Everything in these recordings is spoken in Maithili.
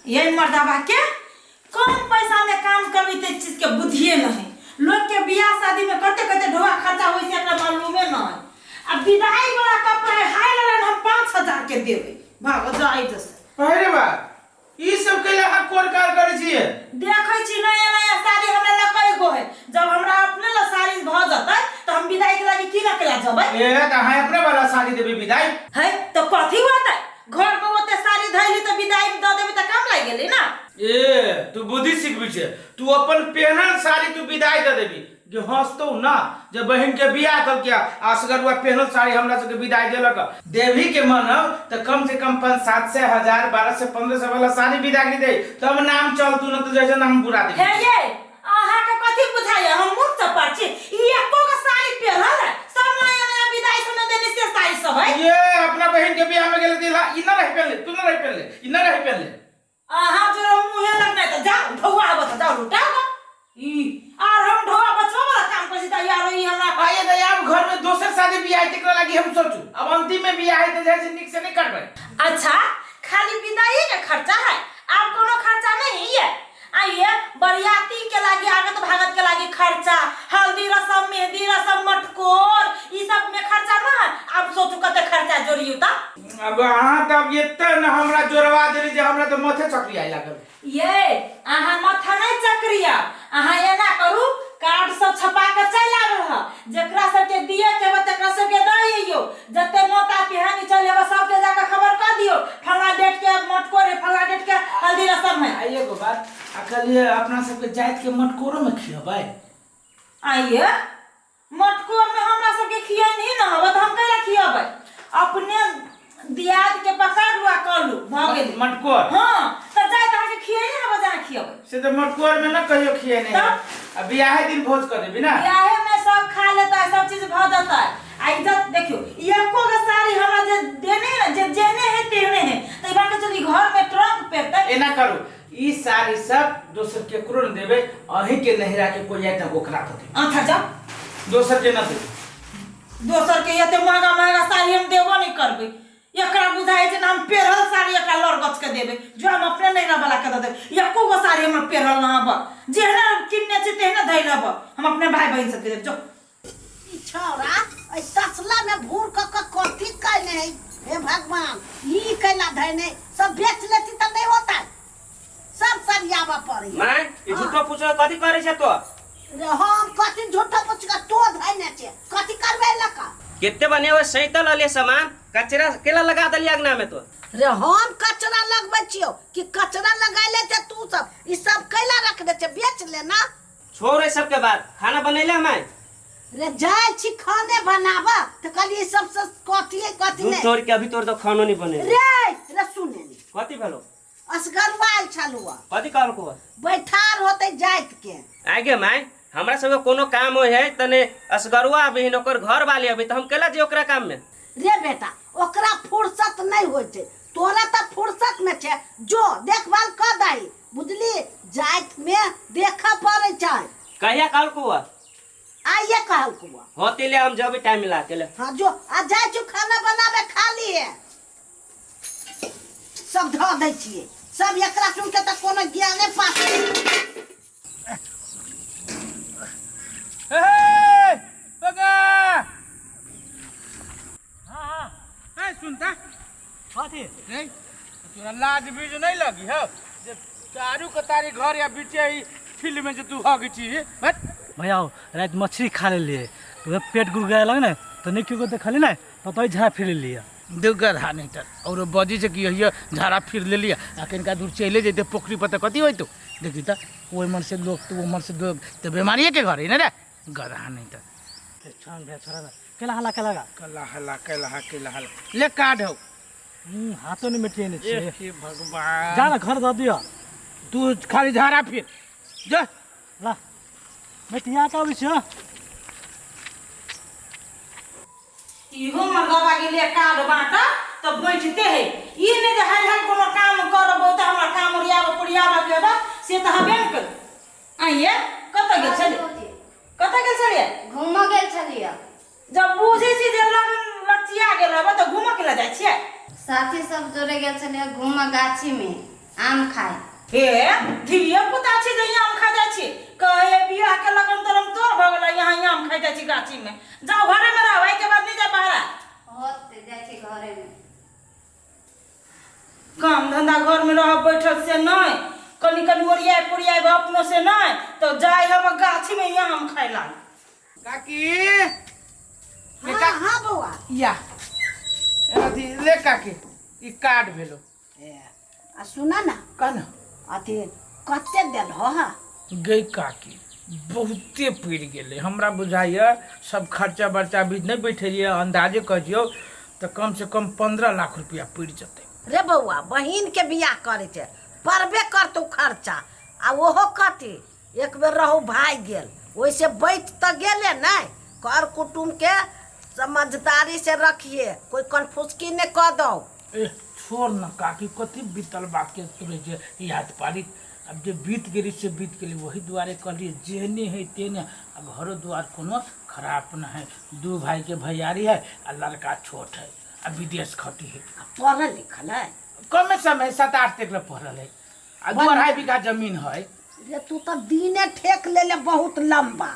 ये मर्दाबा के कम पैसा में काम करबी ते चीज के बुद्धिए नहीं। लोग के बियाह शादी में कते कते ढोआ खर्चा होई से एकरा मालूमे नहीं। आ विदाई वाला कपड़ा है हाय ललन हम 5000 के देबै भागो जाई जस। अरे बा ई सब कैला अहाँ कोन कार करै छियै? देखै छी नया नया साड़ी हमरा लग कई गो है। जब हमरा अपने ला साड़ी भ जतै त हम विदाई के लागी की ना केला जबै। ए त अहाँ अपने वाला साड़ी देबै विदाई। है त कथी होतै? घर में ओते साड़ी धैली त विदाई में द देबै त काम लागि गेलै ना। ए तू बुद्धि सिखबै छै, तू अपन पेहनल साड़ी तू विदाई दे देबी जे हंसतौ ना जे बहिन के बियाह कलकिया असगरुआ पेहनल साड़ी हमरा सबके विदाई देलक। देवी के मनब त कम से कम 5-700 1000 1200 1500 वाला साड़ी विदाई दे तब नाम चलतू न त जैसे नाम बुरा दे। हे ये अहाँ के कथी बुझाइए हम मूर्ख चपार छी। ई एको गो साड़ी पेहनल है सब नया नया विदाई समय देने से साड़ी सब है। ये अपना बहिन के बियाह में गेल दिला ई न रह पेहनले तू न रह पेहनले ई न रह पेहनले। अहाँ जो मुहे लगना त जाओ ढौआ आबत जाओ लुटा ई आर हम ढौआ बचवा वाला काम करै छी त यार ई हमरा आये त आब घर में दोसर शादी बियाह है तेकरा लागी हम सोचू अब अंतिम में बियाह है त जाय से नीक से नहीं करबै। अच्छा खाली विदाई के खर्चा है आब कोनो खर्चा नहीं है। आइए बरियाती के लागी आगत भागत के लागी खर्चा हल्दी रसम मेहंदी रसम मटकोर ई सब में खर्चा ना है। अब सोचू कते खर्चा जोड़ियो त। अब अहाँ त अब एते न हमरा जोड़वा देली जे हमरा त माथे चकरी आइ लागल। ये अहाँ माथा नहीं चकरिया, अहाँ एना करू कार्ड सब छपा के चल आबे ह जेकरा सबके दिए के बा तेकरा सबके दे अइयो जते नोता पिहानी चल हेबा सबके जाके खबर कर दियो फला डेट के मटकोर है फला डेट के हल्दी रसम है। आ एगो बात आ कहलिए अपना सबके जाति के मटकोरो में खियबै। आइए मटकोर में हमरा सबके खियाई नहीं ना हवा त हम कैला खियाबै अपने दियाद के पकड़ लुआ कलू भ गेल मटकोर। हां त जाय त अहाँके खियाई नहीं हवा जहाँ खियाबै से त मटकोर में न कहियो खियाई नहीं तब? आ बियाहे दिन भोज कर देबी ना। बियाहे में सब खा लेता है सब चीज भ जाता है। आ इज्जत देखियो एको गो साड़ी हमरा जे देने है ना जे जेने है तेने है त ई बात के चली घर में ट्रंक पेरतै। एना करू ई साड़ी सब दोसर केकरो न देबे अही के नहिरा के कोई आयत ओकरा दे देबे। अच्छा जा दोसर के न देबे। दोसर के एते महंगा महंगा साड़ी हम देबो नहीं करबे। एकरा बुझाइ छै हम पेरल साड़ी एकरा लड़ गच के देबे जो हम अपने नहिरा वाला के दे देबे। एको गो साड़ी हमर पेरल न हब जेहना किनने छी तेहना धैल हब हम अपने भाई बहिन सबके देब जो। ई छौड़ा एहि तसला में भूर क क कथी कयने है हे भगवान ई कैला धैने सब बेच लेती त नहीं होता सब सरियाबऽ पड़ै। माय ई झूठो फूसो कथी करै छै तो? रे हम कथी झूठो फूस के तो धैने छै कथी करबै लका? केते बने हो सैतल अले सामान कचरा केला लगा देलियै अंगना में तो? रे हम कचरा लगबै छियौ कि कचरा लगाइले छै तू सब ई सब कैला रखने छै बेच ले ना। छोड़ ए सब के बात खाना बनैले माय? रे जाय छी खाने बनाबऽ त कहलियै ई सब से कथी है कथी झूठ नहीं। तोड़ के अभी तोड़ तो खानो नहीं बने। रे रे सुने नी। कथी भेलो? असगरुआ आयल छलुआ। कथी कहलको? बैठार होते जाइत के। आगे माय हमरा सबके कोनो काम होय है तने असगरुआ अभी ओकर घर वाले अभी त हम केला जे ओकरा काम में? रे बेटा ओकरा फुर्सत नहीं होय छै तोरा त फुर्सत में छै जो देखभाल क दही बुझली जाइत में देखऽ पड़ै छै। कहिया कहलको? आइए कहलको। होते ले हम जब टाइम मिला के ले। हाँ जो आ जाय छु खाना बनाबे खा लिए सब धऽ दै छियै सब एकरा सुन के तऽ कोनो ज्ञाने पास हे बगा। हां हां ए सुनता कथी? रे तोरा लाज बीज नहीं लगी हो जे चारू कतारी घर या बीचे ही फील्ड में जे तू हग छी हट। भैया रात मछली खा लेलिए तो पेट गुड़ लगे ना तो नहीं क्यों देखली ना तो तो झाड़ा फिर लेलिए। दू गधा नहीं तर और बजी से कि यही झाड़ा फिर लेलिए आ कनिका दूर चले जैते पोखरी पर त कथी होइतो देखी त ओहि मन से लोग तो ओमर से लोग तो बीमारिये के घर है ना रे गधा नहीं तर। छोड़ा भैया छोड़ा ना केला हला केला गा। केला हला केला हला केला हला ले काट हो। हाथों नहीं मिटिए नहीं ए छे। हे भगवान। जा ना घर दे दियो। तू खाली झाड़ा फिर जा। ला मिटिया का अबै छियो। इहो मर्दबा गेलिए कार्ड बाँटा तऽ बैठते है ई नहि जे हाल हाल कोनो काम करबो तऽ हमरा काम ओरियाबऽ पुरियाबऽ के बा से तऽ हबे ने करू। आइए कतऽ गेल छलियै? कतऽ गेल छलियै? घूमऽ गेल छलियै। जब बुझै छी जे लगन लचिया गेल हबऽ तऽ घूमऽ केला जाइ छियै? साथी सब जोड़े गेल छलियै घूमऽ गाछी में आम खाय। हे धिया पुता छी जे आम खा जाइ छी, कहे बियाह के लगन तरम तोर भऽ गेलै, यहाँ आम खाइ जाइ छी गाछी में। जाओ घरे में रहो, एहि के बाद नहीं जा बाहर। होते जाइ छी घरे में। काम धंधा घर में रह बैठल से नहीं, कनी कनी ओरियाय पुरियाय अपनो से नहीं, तो जाय हम गाछी में आम खाय ला। काकी। हाँ हाँ बौआ। या अथी ले काकी, ई कार्ड भेलो। ए, आ सुना ना। कह ना। अथी कते देल हो? हाँ गई काकी, बहुते पड़ि गेलै हमरा बुझाइए। सब खर्चा बर्चा भी नहि बैठेलियै, अंदाजे कहियौ तऽ कम से कम 15 लाख रुपया पड़ि जेतै। रे बौआ, बहिन के बियाह करै छै, पड़बे करतौ खर्चा। आ ओहो कथी, एक बेर रहू भागि गेल, ओहिसे बचि तऽ गेले नहि। कर कुटुम्ब के समझदारी से रखिए, कोई कन्फुसकी नहि कऽ दौ। ए छोड़ न काकी, कथी बीतल बात के तुरे जे याद पारी। अब जे बीत गेली से बीत गेली, वही दुआरे कहलिए जेहने है तेहने। आ घरो द्वार कोनो खराब न है, दू भाई के भैयारी है आ लड़का छोट है आ विदेश खटी है। आ पढ़ल लिखल है? कमे समय 7-8 तक ले पढ़ल है आ 2-2.5 बीघा जमीन है। रे तू तऽ दिने ठेक लेले बहुत लंबा,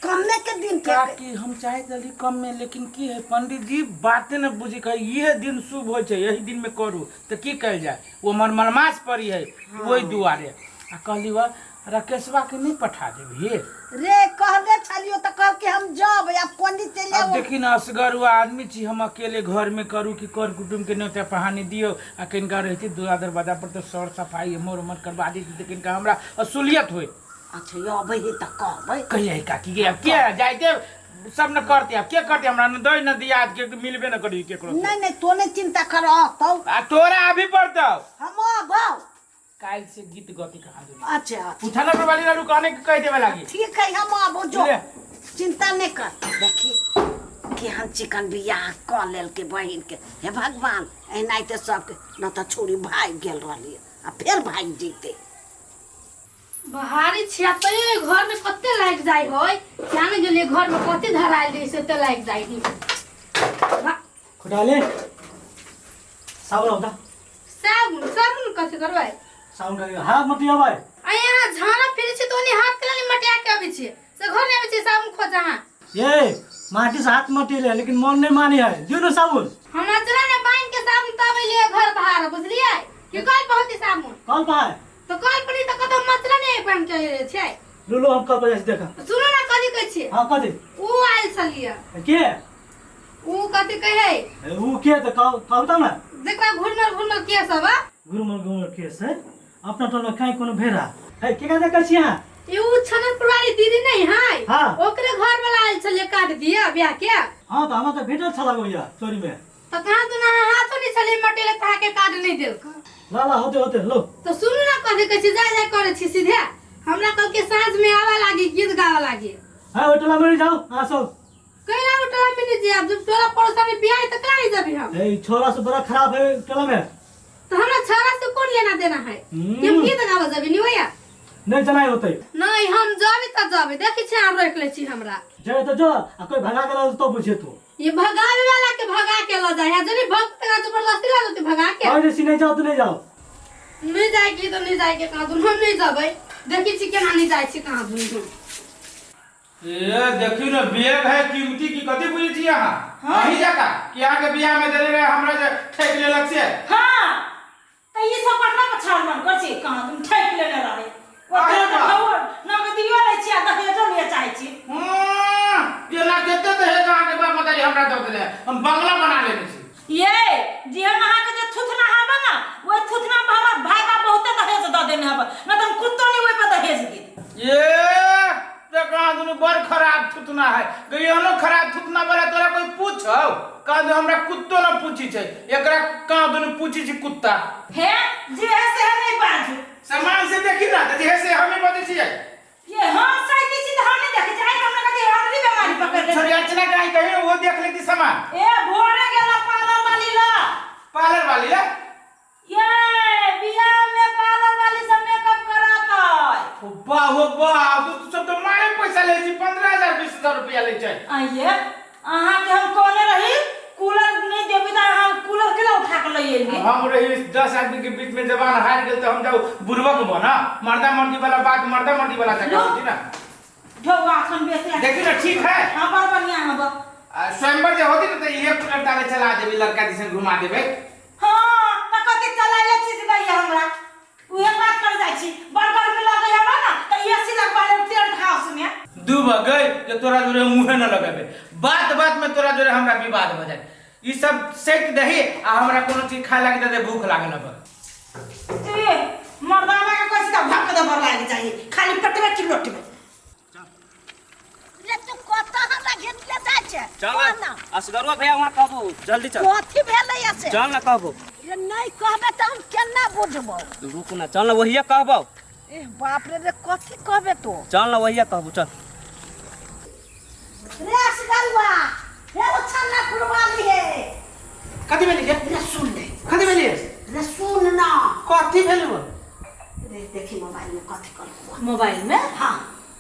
कमे के दिन ठेक। काकी हम चाहैत रहली कम में, लेकिन की है पंडित जी बाते न बुझी, कहे इहे दिन शुभ होइ छै, यही दिन में करू, तऽ की कयल जाय, ओ हमर मलमास पड़ी है ओहि दुआरे। आ कहली वह राकेशवा के नहीं पठा देबही? रे कहले छलियो तऽ कहल कि हम जब आब पंडित चलि अब आबो। देखी ना, असगर वो आदमी छी, हम अकेले घर में करू कि कर कुटुम्ब के न्योता पहानी दियो। आ किनका रहती दुआ दरवाजा पर तो सर सफाई एमहर उमहर करवा देती तऽ किनका हमरा असुलियत होइत। अच्छा यो अबै है तऽ कहबै। कहिया काकी के अब के जाइते सब न करते, अब के करते, हमरा न दै न दियाद के मिलबे न करी केकरो से। नहीं नहीं, तो नहीं चिंता कर, अतौ। आ तोरा अभी पड़तौ। हम अबौ। काल्हि से गीत गति कहाँ देबै। अच्छा अच्छा। उठाना पर वाली लाडू कहने के कह देवे लागी। ठीक है, हम आबो जो। ले। चिंता नहीं कर। देखी केहन चिकन बियाह कऽ लेलकै बहिन के, हे भगवान एनाहिते सबके न तऽ छोरी भागि गेल रहली आ फेर भागि जैते। बहारी छिया तैयो घर में कते लागि जाइ होय, जाने गेलिए घर में कते धरायल रही से ते लागि जाइ ही। खुटाले साबुन होता। साबुन साबुन कथी करबै? साबुन करी हाथ मटिया भाई। आ यहाँ झाड़ा फिरे छी तो ओनी हाथ के लाली मटिया के अबै छी से घर नहीं आबै छी साबुन खोज अहाँ। ये माटी से हाथ मटिले लेकिन मन नहीं मानी है, दियो ना साबुन। हमरा चला ने बाइन के साबुन तब अइलिए घर बाहर, बुझलिए कि कल पहुंची साबुन। कल पाए तो कल पड़ी तो कतौ मचरा नहीं बन के रहे छै। लूलो हम कल पर देखा। सुनो ना कथी कहै छी। हां कथी? ऊ आयल छलिए। के? ऊ कथी कहै? ऊ के त कहू ना। जेकरा घुरमल घुरमल के सब घुरमल घुरमल केस है अपना टोल में काई कोनो भेरा है के का देखै छी अहाँ? ई ऊ छननपुर वाली दीदी नहीं है। हाँ। ओकरे घर वाला आयल छलिए काट दिया ब्याह के। हां त हमरा त भेटल छला भैया चोरी में। त कहाँ तू ना हाथो नहीं छले मटेले था के काट नहीं देलक। ला ला होते होते लो। तो सुनू ना कथी कहै छी, जाय जाय करै छी सीधे। हमरा कहल के साँझ में आवा लागी गीत गावा लागी। हां ओइ टोला में जाओ अहाँ सब। कैला ओ टोला में नहीं जाब, जब टोला पड़ोसा में बियाह है त कैला नहीं जाबी हम? ए छोरा से बड़ा खराब है टोला में। तो हमरा छोरा से कौन लेना देना है? हम्म। हम गीत गावा जाबी नहीं होया? नहीं जनाई होते। नहीं हम जाबी त जाबी, देखी छी अहाँ रोक ले छी हमरा। जाए तो जो आ कोई भगा के ला तो बुझे तू। ये भगावे वाला के भगा के ल जाए, जनी भक्त का जबरदस्ती ला देते भगा के। और जैसी नहीं जाओ तो नहीं जाओ। नहीं जाए की तो नहीं जाए के कहाँ दुन हम नहीं जाबे, देखी छी केना नहीं जाए छी कहाँ दुन हम। ए देखियो ना बैग है कीमती की कथी बुझै छी अहाँ? अहीं जका कि अहाँ के बियाह में देले रहे हमरा जे ठकि लेलक से। हां त ई सब ककरा पर छाड़ मन कर छी, कहाँ तुम ठकि लेने रहे। अहीं ओकरा का। खबर नगदियो लै छी आ दहेजो लिए चाहै छी। हम्म, केना कते दहेज अहाँ के बाप मतारी हमरा दऽ देले, हम बंगला बना लेने छी। ये जे हम अहाँ के जे थुथना हबे ना, ओइ थुथना पर हमर भाई बाप बहुते दहेज दऽ देने हबे, न त हम कुत्तो नहीं ओइ पर दहेज देत। ये तो कहाँ दुनू बड़ खराब थुथना है, एहनो खराब थुथना वाला तोरा कोई पूछौ? कहाँ दुनू हमरा कुत्तो न पूछी छै, एकरा कहाँ दुनू पूछी छै कुत्ता। हे जे है से है नहीं बाजू। सामान से देखी ना त जे है से हमें बजै छियै। ये हम सही छी त हम नहीं देखै छी, आइ हमरा कथी हमरी बीमारी पकड़ ले। छोरी अर्चना कहीं कहीं वो देख लेती सामान। ए भोरे गेला पार्लर वाली ला। पार्लर वाली ला? ये बियाह में पार्लर वाली सब मेकअप करातै। ओ वाह हो वाह, तू सब तो मारे पैसा ले छी, 15,000 20,000 रुपया ले छै। आइए अहाँ के हम कहने रही कूलर नहीं देबी त अहाँ कूलर केला उठा के लई एलियै। हम रही 10 आदमी के बीच में जबान हार गेल तो हम जाऊ बुड़बक बना मर्दा मर्दी वाला बात, मर्दा मर्दी वाला जगह होती ना। ढौआ अखन बेसी। देखी ना, ठीक है? हाँ, बड़ बढ़िया है बा। स्वयंवर जे होती ना तो इहे कूलर ताले चला देबी, लड़का जैसे घुमा देबे। हाँ, त कथी चलाइले चीज दैया हमरा, उहे बात कर जाइ छी। बड़ गर्मी लगै हमरा ना त एसी लगवा लेब टेंट हाउस में। दू गई जे तोरा जोरे मुँहे न लगेबे, बात बात में तोरा जोरे हमरा विवाद हो जाए। ई सब सेक दही आ हमरा कोनो चीज खाए लागे दे, भूख लागल अब। ए मर्दाना के कैसे त भक दे बर लागि जाइ खाली पेटवे की लोटवे। रे, तू कतऽ हमरा घेरले जाइ छै? चल। कह ना। असगरुआ भैया वहाँ कहबो, जल्दी चल। कथी भेलै से? चल ना, कहबो। रे, नहि कहबे तऽ हम केना बुझबौ? रुक ना, चल ना, वही कहबो। ए बाप रे, रे कथी कहबे तू? चल ना, वही कहबो, चल। रे असगरुआ, रे ओ छन्ना कुरवाली हे। कथी भेली गे? रे सुन ले। कथी भेली? रे सुन ना। कथी भेली वो? रे देखी, मोबाइल में कथी कहलको। मोबाइल में? हाँ।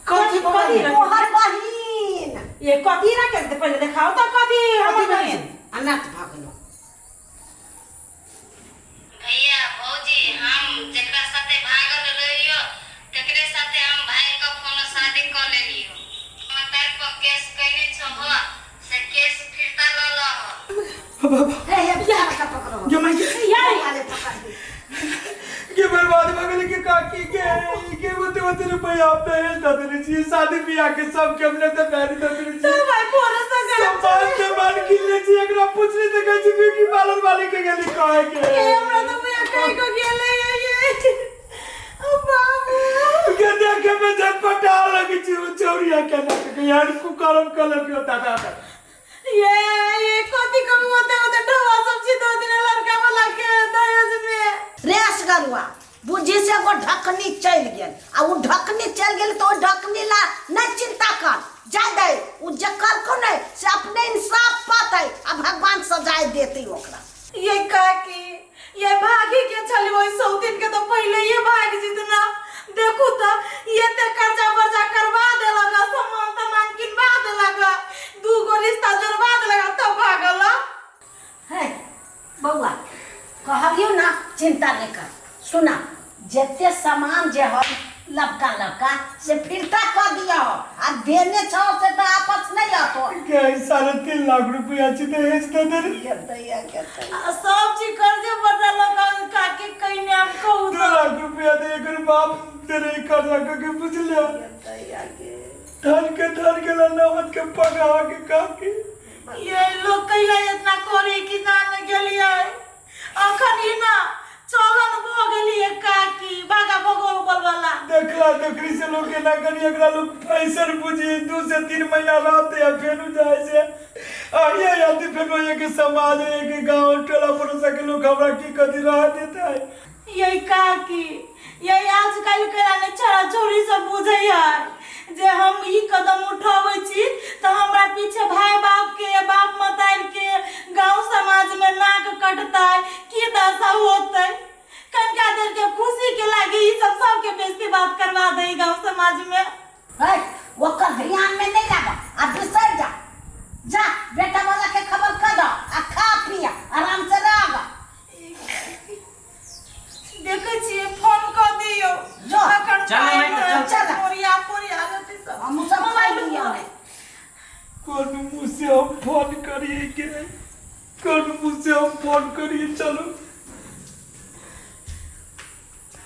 कथी? कथी? तोहर बहिन। ये कथी रखे दे, पहिले देखाओ त कथी हमर कथी बहिन। अनाथ भऽ गेलौ। भैया भौजी, हम जेकरा साथे भागल रहियो तेकरे साथे हम भागि कऽ कोनो शादी कऽ लेलियो। ताहि पर केस कयने छहो से केस फिरता लऽ लहो। हे हे, बियाह के पकड़ो। गे माई गे। यार। वाले पकड़। के बर्बाद भऽ गेलै के काकी के के ओते ओते रुपया हम दहेज दऽ देने छियै, शादी बियाह के सबके हमने तऽ पैर दऽ देने तो छियै। भाई फोन से सम्मान सम्मान किनले छी। एकरा पुछली तऽ कहै छै ब्यूटी पार्लर वाली के गेली कहे के। ये हमरा तो भैया कहीं को गेले ये, ओ बाबू। के देखे में झटपटा लगे छी ओ चौरिया के ना के यार कुकरम कलर के दादा। ये कथी कभी होते होते ढोआ सब चीज दो दिन लड़का वाला के दहेज में। रे असगरुआ, बुझी से एगो ढकनी चलि गेल आ ओ ढकनी चलि गेल तऽ ओ ढकनी ला नहि चिंता कर, जा दे। ओ जे करको नहि से अपने इंसाफ पातै आ भगवान सजाय देतै ओकरा। ये काकी, ये भागी के छली ओइ सौतीन के तो पहले ये भाग जितना। देखू तो ये ते कर्जा वर्जा करवा देलक, सामान तमान किनवा देलक, दू गो रिश्ता जोड़वा देलक तब भागल। है बौआ, कहलियौ ना, चिंता नहि कर। सुना, जते सामान जे है लबका लबका से फिरता कऽ दियौ आ देने छौ से तऽ आपस नहि अतो। के 3.5 लाख रुपया छी दहेज दऽ देने। आ सब चीज कर्जे वर्जा लग काकी कहिने हम कहू दू तो लाख रुपया दे एकर बाप दे रही कर्जा के, बुझलियै? धन के धन के नौबत के पगा के काकी। ये लोग कैला इतना करे कि जान गेलियै। अखन ही ना चलन भऽ गेलियै काकी भागा भगो वाला। देखला देखली से लोग के ना करी, एकरा लोग फैशन बुझी। 2 से 3 महीना रहते या फेनु जाए से आइए आती, फेनु एक समाज है, एक गांव टोला पड़ोसा के लोग हमरा की कदी रह देता है। ये काकी, ये आजकल के ने छोरा छोरी सब बुझै है जे हम ई कदम उठाबै छी तऽ हमरा पीछे भाई बाप के, बाप मतारि के गांव समाज में नाक कटतै, की दशा होतै। कनिका देर के खुशी के लागी ई सब सबके बेइज्जती बात करवा दे गांव समाज में। है, ओकर ध्यान में नहीं लागा आ बिसर जा। जा, बेटा वाला के खबर कर दो आ खा पिया, आराम से रह। देखै छियै, फोन कऽ दियौ। जो। अखन चल ना, टाइम माइक, है, चल। चल। पोरिया पोरिया रहतै सब। हमहूँ सब खाइ लिअ। कौन मुँह से हम फोन करिए के, कौन मुँह से हम फोन करिए? चलो।